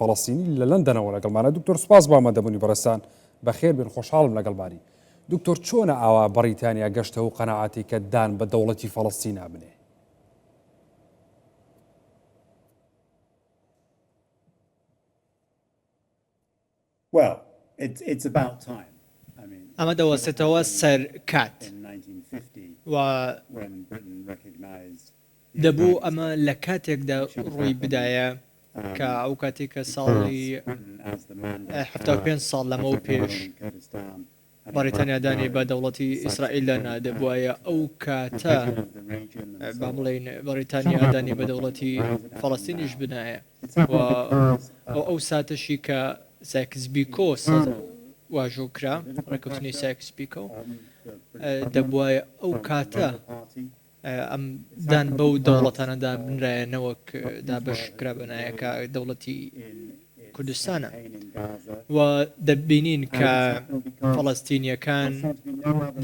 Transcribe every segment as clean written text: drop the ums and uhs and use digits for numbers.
فەڵەستینی لە لەندەنەوە لەگەڵمانە. دکتۆر سوپاس بۆ ئامادەبوونی بەڕێزتان. بەخێر بێن، خۆشحاڵم لەگەڵمانی. دکتۆر چۆنە ئاوا بەڕیتانیا گەشتە و قەناعەتی کە دان بە دەوڵەتی فەڵەستینا بنێ؟ ئەمە دەوەستێتەوە سەر کات و دەبوو ئەمە لە کاتێکدا ڕووی بدایە کە ئەو کاتێک کە ساڵی 75 ساڵ لەمەو پێش بەڕیتانیا دانی بە دەوڵەتی ئیسرائیلدا نا، دەبوایە ئەو کاتە با بڵێین بەڕیتانیا دانی بە دەوڵەتی فەڵەستینیش بنایە و ئەو ساتەشی کە سایکس بیکۆ واژۆ کرا، ڕێککەوتنی سایکس بیکۆ، دەبوایە ئەو کاتە ئەم دان بەو دەوڵەتانەدا بنرایە نەوەک دابەش کرابنایە کە دەوڵەتی کوردستانە و دەبینین کە فەڵەستینیەکان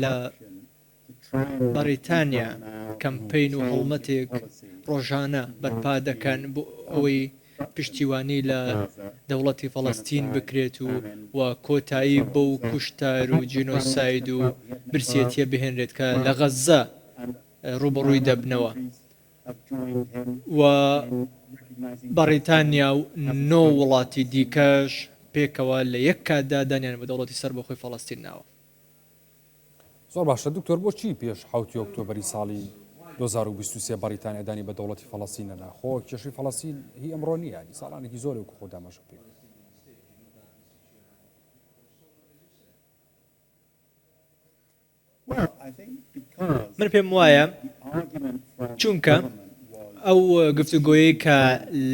لە بەڕیتانیا کەمپەین و هەڵمەتێک ڕۆژانە بەرپا دەکەن بۆ ئەوەی پشتیوانی لە دەوڵەتی فەڵەستین بکرێت و و کۆتایی بەو کوشتار و جینۆساید و برسێتیە بهێنرێت کە لە غەززە ڕووبەڕووی دەبنەوە و بەڕیتانیا و نۆ وڵاتی دیکەش پێکەوە لە یەک کاتدا دانیان بە دەوڵەتی سەربەخۆی فەڵەستین ناوە. زۆر باشە دکتۆر بۆچی پێش حەوتی ئۆکتۆبەری ساڵی 2023 بەڕیتانیا دانی بە دەوڵەتی فەڵەستین نەنا؟ خۆ کێشەی فەڵەستین هی ئەمڕۆ نییە، یانی ساڵانێکی زۆرە وەکو خۆت ئاماژە پێ کرد. من پێم وایە چونکە ئەو گفتوگۆیەی کە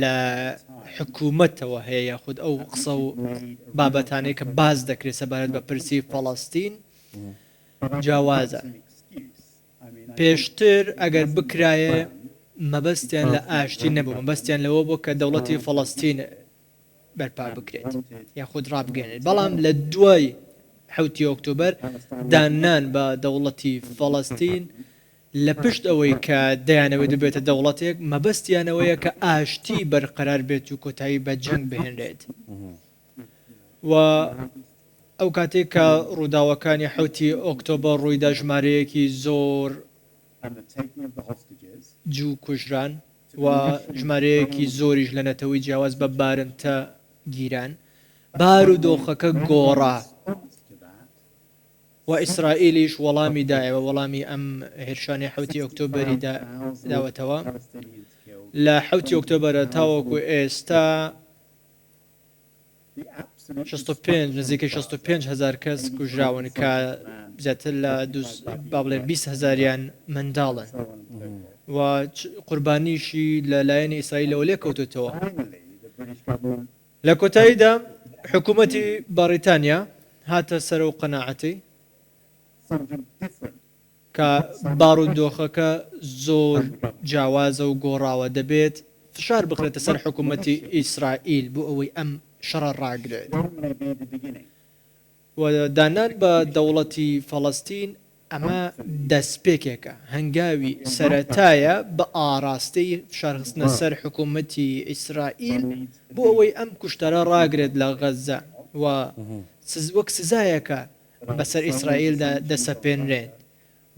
لە حکوومەتەوە هەیە یاخود ئەو قسە و بابەتانەی کە باس دەکرێت سەبارەت بە پرسی فەڵەستین جیاوازە. پێشتر ئەگەر بکرایە مەبەستیان لە ئاشتی نەبوو، مەبەستیان لەوە بوو کە دەوڵەتی فەڵەستین بەرپا بکرێت یاخود ڕابگەێنێت، بەڵام لە دوای حەوتی ئۆکتۆبەر داننان بە دەوڵەتی فەڵەستین لە پشت ئەوەی کە دەیانەوێت ببێتە دەوڵەتێک، مەبەستیان ئەوەیە کە ئاشتی بەرقەرار بێت و کۆتایی بە جەنگ بهێنرێت و ئەو کاتێک کە ڕووداوەکانی حەوتی ئۆکتۆبەر ڕوویدا ژمارەیەکی زۆر جوو کوژران و ژمارەیەکی زۆریش لە نەتەوەی جیاواز بە بارمتە گیران، بارودۆخەکە گۆڕا و ئیسرائیلیش وەڵامی دایەوە، وەڵامی ئەم هێرشانەی حەوتی ئۆکتۆبەری داوەتەوە. لە حەوتی ئۆکتۆبەرە تاوەکو ئێستا 65 نزیکەی 65 هەزار کەس کوژراون کە زیاتر لە با بڵێن 20 هەزاریان منداڵن و قوربانیشی لە لایەنی ئیسرائیلەوە لێکەوتێتەوە. لە کۆتاییدا حکوومەتی بەڕیتانیا هاتە سەر ئەو قەناعەتەی کە بارودۆخەکە زۆر جیاوازە و گۆڕاوە، دەبێت فشار بخرێتە سەر حکوومەتی ئیسرائیل بۆ ئەوەی ئەم شەڕە ڕاگرێت و دانان بە دەوڵەتی فەڵەستین ئەمە دەستپێکێکە، هەنگاوی سەرەتایە بە ئاراستەی فشارخستنە سەر حکوومەتی ئیسرائیل بۆ ئەوەی ئەم کوشتارە ڕاگرێت لە غەززە و وەک سزایەکە بەسەر ئیسرائیلدا دەسەپێنرێت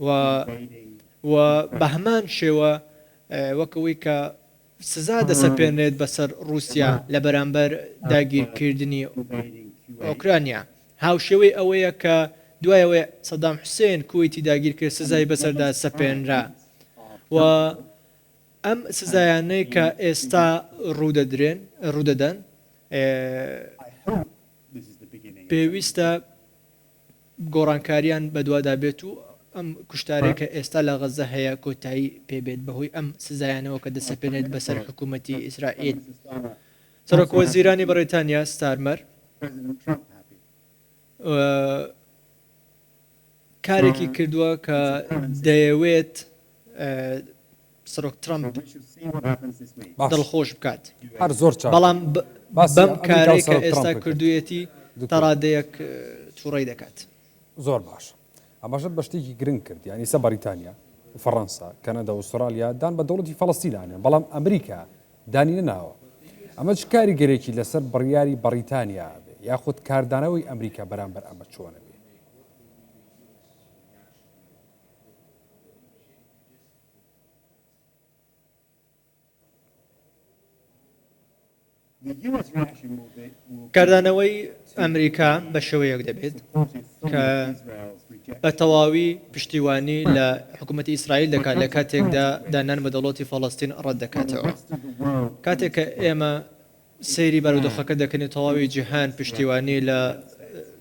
و و بە هەمان شێوە وەک ئەوەی کە سزا دەسەپێنرێت بەسەر ڕووسیا لە بەرامبەر داگیرکردنی ئۆکرانیا، هاوشێوەی ئەوەیە کە دوای ئەوەی سەدام حوسێن کوەیتی داگیرکرد سزای بەسەردا سەپێنرا و ئەم سزایانەی کە ئێستا ڕوودەدرێن ڕوودەدەن پێویستە گۆڕانکاریان بەدوادا بێت و ئەم کوشتارەی کە ئێستا لە غەززە هەیە کۆتایی پێ بێت بەهۆی ئەم سزایانەوە کە دەسەپێنێت بەسەر حکوومەتی ئیسرائیل. سەرۆکوەزیرانی بەڕیتانیا ستارمەر کارێکی کردووە کە دەیەوێت سەرۆک ترەمپ دڵخۆش بکات، هەر زۆر چاک بەڵام بەم کارەی کە ئێستا کردوویەتی تا ڕادەیەک تووڕەی دەکات. زۆر باش ئاماژەت بە شتێکی گرنگ کرد یانی ئیستا بەڕیتانیا، فەڕەنسا، کەنەدا و ئوسترالیا دان بە دەوڵەتی فەڵەستین ئانێن بەڵام ئەمریکا دانی نەناوە. ئەمە چ کاریگەرێکی لەسەر بڕیاری بەڕیتانیا ئەبێ یاخود کاردانەوەی ئەمریکا بەرامبەر ئەمە چۆنە بێ؟ کاردانەوەی ئەمریکا بە شێوەیەک دەبێت کە بە تەواوی پشتیوانی لە حکوومەتی ئیسرائیل دەکات لە کاتێکدا دانان بە دەوڵەتی فەڵەستین ڕەت دەکاتەوە. کاتێک کە ئێمە سەیری بارودۆخەکە دەکەین و تەواوی جیهان پشتیوانی لە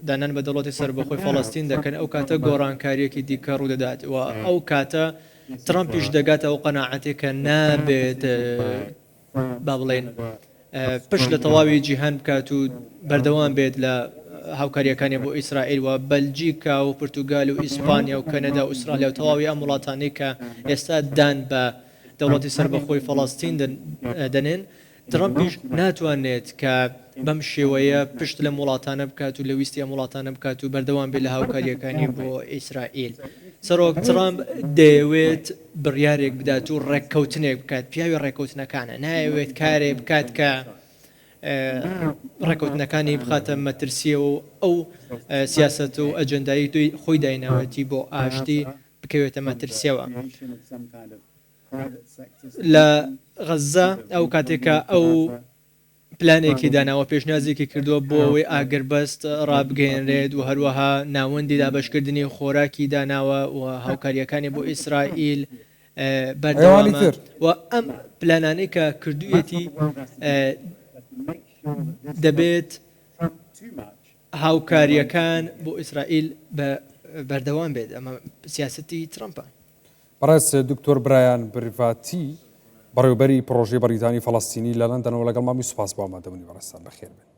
دانان بە دەوڵەتی سەربەخۆی فەڵەستین دەکەن، ئەو کاتە گۆڕانکارییەکی دیکە ڕوودەدات و ئەو کاتە ترەمپیش دەگاتە ئەو قەناعەتەی کە نابێت با بڵێین پشت لە تەواوی جیهان بکات و بەردەوام بێت لە هاوکارییەکانی بۆ ئیسرائیل و بەلجیکا و پرتوگال و ئیسپانیا و کەنەدا و ئوسترالیا و تەواوی ئەم وڵاتانەی کە ئێستا دان بە دەوڵەتی سەربەخۆی فەڵەستین دەنێن ترەمپیش ناتوانێت کە بەم شێوەیە پشت لەم وڵاتانە بکات و لە ویستی ئەم وڵاتانە بکات و بەردەوام بێت لە هاوکارییەکانی بۆ ئیسرائیل. سەرۆک ترەمپ دەیەوێت بڕیارێک بدات و ڕێککەوتنێک بکات، پیاوی ڕێککەوتنەکانە، نایەوێت کارێک بکات کە ڕێککەوتنەکانی بخاتە مەترسییەوە و ئەو سیاسەت و ئەجێندایەی خۆی دایناوەتی بۆ ئاشتی بکەوێتە مەترسییەوە. لە غەززە ئەو کاتێک کە ئەو پلانێکی داناوە پێشنیازێکی کردووە بۆ ئەوەی ئاگربەست ڕابگەیەنرێت و هەروەها ناوەندی دابەشکردنی خۆراکی داناوە و هاوکارییەکانی بۆ ئیسرائیل بەردەوامە و ئەم پلانانەی کە کردوویەتی دەبێت هاوکارییەکان بۆ ئیسرائیل بەردەوام بێت ئەمە سیاسەتی ترەمپە. بەڕێز دکتۆر برایان بریڤاتی، بەڕێوەبەری پڕۆژەی بەڕیتانی فەڵەستینی لە لەندەنەوە لەگەڵمان بووی، سوپاس بۆ ئامادەبوونی بەڕێزتان، بەخێربێن.